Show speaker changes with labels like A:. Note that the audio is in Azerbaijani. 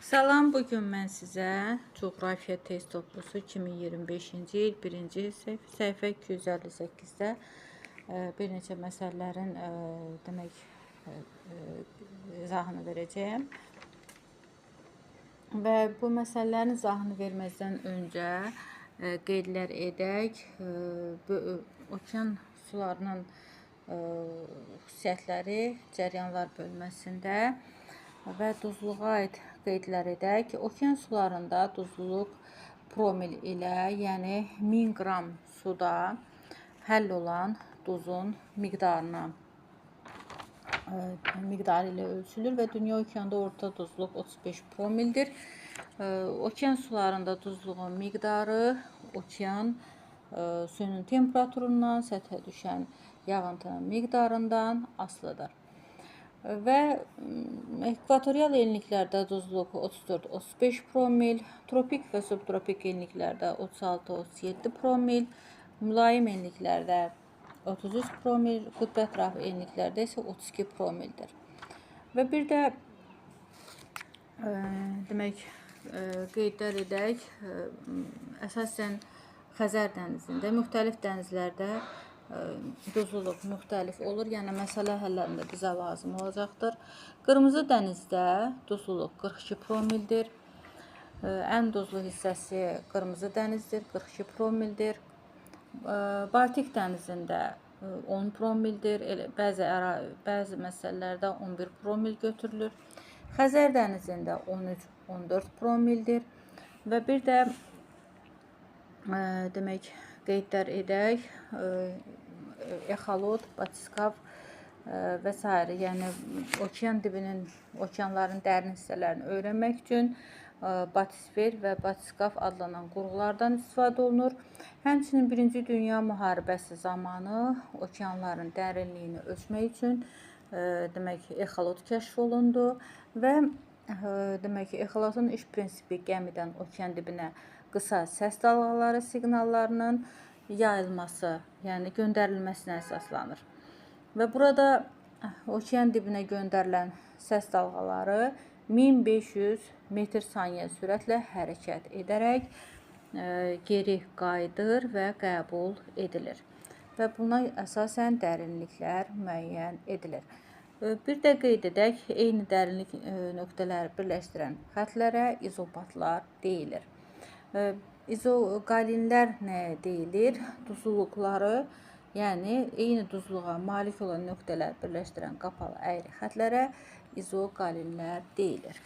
A: Salam, bu gün mən sizə coğrafiya test toplusu 2025-ci il 1-ci səhifə 258-də bir neçə məsələlərin demək izahını verəcəyəm. Və bu məsələlərin izahını verməzdən öncə qeydlər edək. Okean sularının xüsusiyyətləri cəryanlar bölməsində və duzluğa aid qeydlər edək. Okean sularında duzluluq promil ilə, yəni 1000 qram suda həll olan duzun miqdarı ilə ölçülür və dünya okeanda orta duzluq 35 promildir. Okean sularında duzluğun miqdarı okean suyunun temperaturundan, səthə düşən yağıntının miqdarından asılıdır. Və ekvatorial enliklərdə duzluq 34-35 promil, tropik və subtropik enliklərdə 36-37 promil, mülayim enliklərdə 33 promil, qütb ətrafı enliklərdə isə 32 promildir. Və bir də demək qeydlər edək, əsasən Xəzər dənizində, müxtəlif dənizlərdə duzluluq müxtəlif olur. Yəni məsələ həllərində bizə lazım olacaqdır. Qırmızı dənizdə duzluluq 42 promildir. Ən duzlu hissəsi Qırmızı dənizdir, 42 promildir. Baltik dənizində 10 promildir. Bəzi məsələlərdə 11 promil götürülür. Xəzər dənizində 13-14 promildir. Və bir də demək qeydlər edək, exalot, batiskav və s. Yəni okean dibinin, okeanların dərin hissələrini öyrənmək üçün batisfer və batiskav adlanan qurğulardan istifadə olunur. Həmçinin Birinci Dünya Müharibəsi zamanı okeanların dərinliyini ölçmək üçün demək exalot kəşf olundu və demək exalotun iş prinsipi gəmidən okean dibinə qısa səs dalğaları siqnallarının yayılması, yəni göndərilməsinə əsaslanır. Və burada okean dibinə göndərilən səs dalğaları 1500 metr saniyə sürətlə hərəkət edərək geri qayıdır və qəbul edilir. Və buna əsasən dərinliklər müəyyən edilir. Bir də qeyd edək, eyni dərinlik nöqtələri birləşdirən xətlərə izobatlar deyilir. İzoqalinlər nəyə deyilir? Duzluluqları, yəni eyni duzluğa malik olan nöqtələr birləşdirən qapalı əyri xətlərə izoqalinlər deyilir.